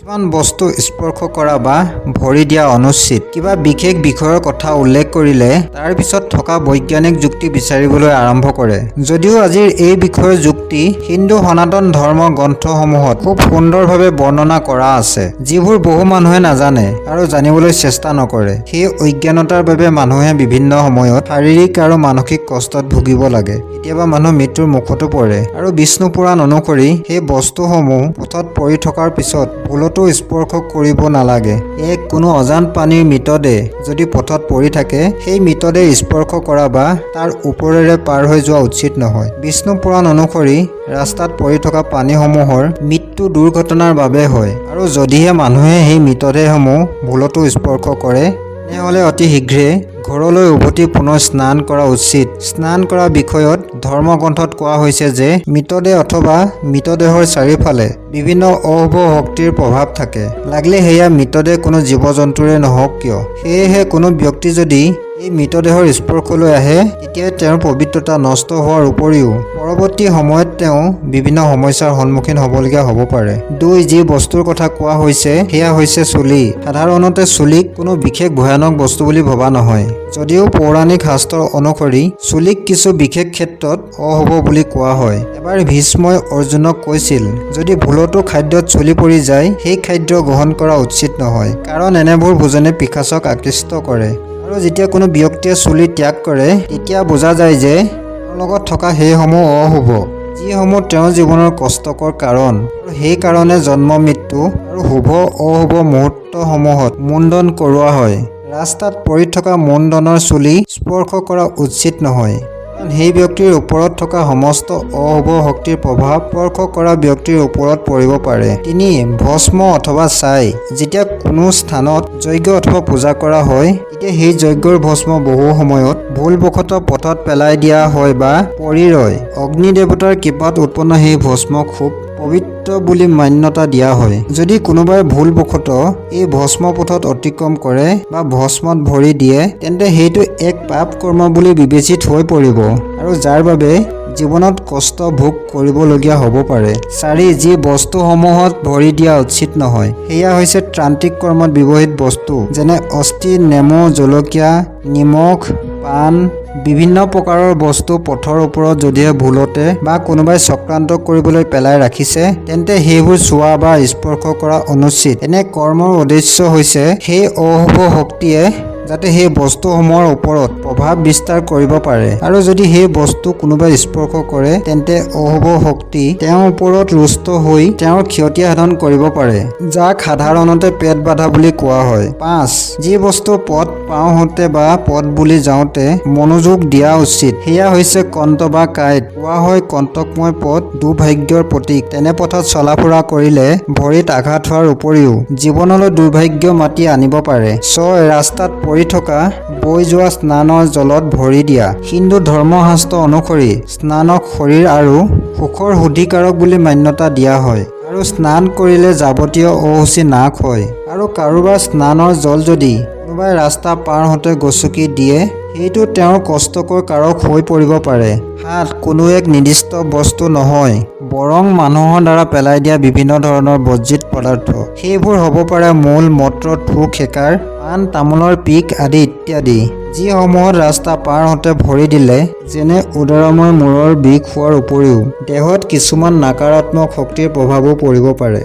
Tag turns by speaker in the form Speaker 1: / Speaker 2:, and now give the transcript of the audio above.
Speaker 1: কিছুমান বস্তু স্পৰ্শ কৰা বা ভৰি দিয়া অনুচিত। কিবা বিশেষ বিষয়ৰ কথা উল্লেখ কৰিলে তাৰ পিছত থকা বৈজ্ঞানিক যুক্তি বিচাৰিবলৈ আৰম্ভ কৰে। যদিও আজিৰ এই বিষয়ৰ যুক্তি হিন্দু সনাতন ধৰ্ম গ্ৰন্থসমূহত খুব সুন্দৰভাৱে বৰ্ণনা কৰা আছে, যিবোৰ বহু মানুহে নাজানে আৰু জানিবলৈ চেষ্টা নকৰে। সেই অজ্ঞানতাৰ বাবে মানুহে বিভিন্ন সময়ত শাৰীৰিক আৰু মানসিক কষ্টত ভুগিব লাগে। কেতিয়াবা মানুহ মৃত্যুৰ মুখতো পৰে। আৰু বিষ্ণু পুৰাণ অনুসৰি সেই বস্তুসমূহ পথত পৰি থকাৰ পিছত ভুলতো স্পৰ্শ কৰিব নালাগে। এক, কোনো অজান প্ৰাণীৰ মৃতদেহ যদি পথত পৰি থাকে, সেই মৃতদেহ স্পৰ্শ কৰা বা তাৰ ওপৰেৰে পাৰ হৈ যোৱা উচিত নহয়। বিষ্ণু পুৰাণ অনুসৰি ৰাস্তাত পৰি থকা প্ৰাণীসমূহৰ মৃত্যু দুৰ্ঘটনাৰ বাবে হয় আৰু যদিহে মানুহে সেই মৃতদেহসমূহ ভুলতো স্পৰ্শ কৰে, তেনেহ'লে অতি শীঘ্ৰে ঘৰলৈ উভতি পুনৰ স্নান কৰা উচিত। স্নান কৰা বিষয়ত ধৰ্মগ্ৰন্থত কোৱা হৈছে যে মৃতদেহ অথবা মৃতদেহৰ চাৰিওফালে বিভিন্ন অশুভ শক্তিৰ প্ৰভাৱ থাকে, লাগিলে সেয়া মৃতদেহ কোনো জীৱ জন্তুৰে নহওক কিয়। সেয়েহে কোনো ব্যক্তি যদি এই মৃতদেহৰ স্পৰ্শলৈ আহে, তেতিয়া তেওঁৰ পবিত্ৰতা নষ্ট হোৱাৰ উপৰিও পৰৱৰ্তী সময়ত তেওঁ বিভিন্ন সমস্যাৰ সন্মুখীন হ'বলগীয়া হ'ব পাৰে। দুই, যি বস্তুৰ কথা কোৱা হৈছে সেয়া হৈছে চুলি। সাধাৰণতে চুলিক কোনো বিশেষ ভয়ানক বস্তু বুলি ভবা নহয়, যদিও পৌৰাণিক শাস্ত্ৰ অনুসৰি চুলিক কিছু বিশেষ ক্ষেত্ৰত অশুভ বুলি কোৱা হয়। এবাৰ ভীষ্মই অৰ্জুনক কৈছিল, যদি ভুলতো খাদ্যত চুলি পৰি যায়, সেই খাদ্য গ্ৰহণ কৰা উচিত নহয়, কাৰণ এনেবোৰ ভোজনে পিশাচক আকৃষ্ট কৰে। আৰু যেতিয়া কোনো ব্যক্তিয়ে চুলি ত্যাগ কৰে, তেতিয়া বুজা যায় যে তেওঁৰ লগত থকা সেইসমূহ অশুভ, যিসমূহ তেওঁৰ জীৱনৰ কষ্টকৰ কাৰণ আৰু সেইকাৰণে জন্ম, মৃত্যু আৰু শুভ অশুভ মুহূৰ্তসমূহত মুণ্ডন কৰোৱা হয়। ৰাস্তাত পৰি থকা মুণ্ডনৰ চুলি স্পৰ্শ কৰা উচিত নহয়, কাৰণ সেই ব্যক্তিৰ ওপৰত থকা সমস্ত অশুভ শক্তিৰ প্ৰভাৱ স্পৰ্শ কৰা ব্যক্তিৰ ওপৰত পৰিব পাৰে। তিনি, ভস্ম অথবা ছাই। যেতিয়া কোনো স্থানত যজ্ঞ অথবা পূজা কৰা হয়, তেতিয়া সেই যজ্ঞৰ ভস্ম বহু সময়ত ভুলবশতঃ পথত পেলাই দিয়া হয় বা পৰি ৰয়। অগ্নি দেৱতাৰ কৃপাত উৎপন্ন সেই ভস্ম খুব পবিত্ৰ বুলি মান্যতা দিয়া হয়। যদি কোনোবাই ভুলবশতঃ এই ভস্ম পথত অতিক্ৰম কৰে বা ভস্মত ভৰি দিয়ে, তেন্তে সেইটো এক পাপ কৰ্ম বুলি বিবেচিত হৈ পৰিব আৰু যাৰ বাবে জীৱনত কষ্ট ভোগ কৰিবলগীয়া হ'ব পাৰে। চাৰি, যি বস্তুসমূহত ভৰি দিয়া উচিত নহয়, সেয়া হৈছে তান্ত্ৰিক কৰ্মত ব্যৱহৃত বস্তু, যেনে অস্থি, নেমু, জলকীয়া, নিমখ, পাণ, বিভিন্ন প্ৰকাৰৰ বস্তু পথৰ ওপৰত যদিহে ভুলতে বা কোনোবাই চক্ৰান্ত কৰিবলৈ পেলাই ৰাখিছে, তেন্তে সেইবোৰ চোৱা বা স্পৰ্শ কৰা অনুচিত। এনে কৰ্মৰ উদ্দেশ্য হৈছে সেই অশুভ শক্তিয়ে যাতে সেই বস্তুসমূহৰ ওপৰত প্ৰভাৱ বিস্তাৰ কৰিব পাৰে আৰু যদি সেই বস্তু কোনোবাই স্পৰ্শ কৰে, তেন্তে অশুভ শক্তি তেওঁৰ ওপৰত ৰুষ্ট হৈ তেওঁৰ ক্ষতি সাধন কৰিব পাৰে, যাক সাধাৰণতে পেট বাধা বুলি কোৱা হয়। পাঁচ, যি বস্তু পথ পাৰ হওঁতে বা পথ বুলি যাওঁতে মনোযোগ দিয়া উচিত, সেয়া হৈছে কণ্ট বা কাঁইট। কোৱা হয়, কণ্টকময় পথ দুৰ্ভাগ্যৰ প্ৰতীক। তেনে পথত চলা ফুৰা কৰিলে ভৰিত আঘাত হোৱাৰ উপৰিও জীৱনলৈ দুৰ্ভাগ্য মাতি আনিব পাৰে। ছয়, ৰাস্তাত পৰি থকা বৈ যোৱা স্নানৰ জলত ভৰি দিয়া। হিন্দু ধৰ্মশাস্ত্ৰ অনুসৰি স্নানক শৰীৰ আৰু সুখৰ শুদ্ধিকাৰক বুলি মান্যতা দিয়া হয় আৰু স্নান কৰিলে যাৱতীয় অশুচি নাশ হয়। আৰু কাৰোবাৰ স্নানৰ জল যদি কোনোবাই ৰাস্তা পাৰ হওঁতে গচকি দিয়ে, সেইটো তেওঁৰ কষ্টকৰ কাৰক হৈ পৰিব পাৰে। সাত, কোনো এক নিৰ্দিষ্ট বস্তু নহয়, বৰং মানুহৰ দ্বাৰা পেলাই দিয়া বিভিন্ন ধৰণৰ বৰ্জিত পদাৰ্থ। সেইবোৰ হ'ব পাৰে মল, মূত্ৰ, থু খেকাৰ, পাণ তামোলৰ পিক আদি ইত্যাদি, যিসমূহত ৰাস্তা পাৰ হওঁতে ভৰি দিলে যেনে উদৰাময়, মূৰৰ বিষ হোৱাৰ উপৰিও দেহত কিছুমান নাকাৰাত্মক শক্তিৰ প্ৰভাৱো পৰিব পাৰে।